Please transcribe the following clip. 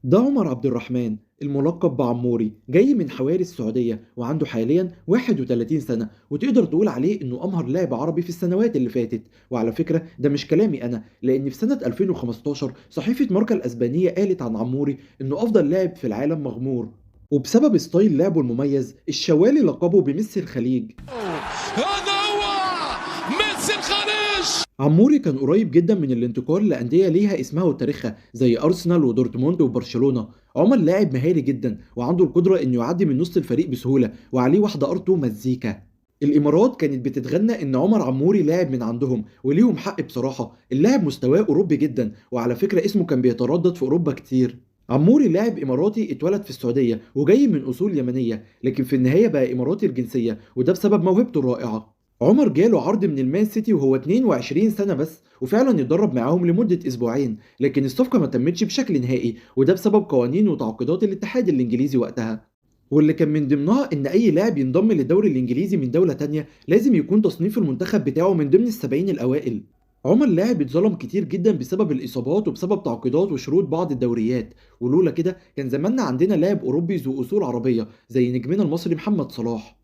ده عمر عبد الرحمن الملقب بعموري، جاي من حواري السعودية وعنده حاليا 31 سنة، وتقدر تقول عليه انه امهر لاعب عربي في السنوات اللي فاتت. وعلى فكرة ده مش كلامي انا، لان في سنة 2015 صحيفة ماركا الاسبانية قالت عن عموري انه افضل لاعب في العالم مغمور، وبسبب style لعبه المميز الشوالي لقبه بميسي الخليج. هذا هو ميسي الخليج. عموري كان قريب جدا من الانتقال لأندية ليها اسمها وتاريخها زي أرسنال ودورتموند وبرشلونة. عمر لاعب مهاري جدا وعنده القدرة انه يعدي من نص الفريق بسهولة، وعليه واحدة أرتو مزيكا. الإمارات كانت بتتغنى إن عمر عموري لاعب من عندهم، وليهم حق بصراحة، اللاعب مستواه أوروبي جدا، وعلى فكرة اسمه كان بيتردد في أوروبا كتير. عموري لاعب إماراتي اتولد في السعودية وجاي من أصول يمنية، لكن في النهاية بقى إماراتي الجنسية، وده بسبب موهبته الرائعة. عمر جاله عرض من المان سيتي وهو 22 سنة بس، وفعلا اتدرب معاهم لمدة أسبوعين، لكن الصفقة ما تمتش بشكل نهائي، وده بسبب قوانين وتعاقدات الاتحاد الإنجليزي وقتها، واللي كان من ضمنها إن أي لاعب ينضم للدوري الإنجليزي من دولة تانية لازم يكون تصنيف المنتخب بتاعه من ضمن ال70 الأوائل. عمر لاعب اتظلم كتير جدا بسبب الإصابات وبسبب تعاقدات وشروط بعض الدوريات، ولولا كده كان زماننا عندنا لاعب أوروبي ذو أصول عربية زي نجمنا المصري محمد صلاح.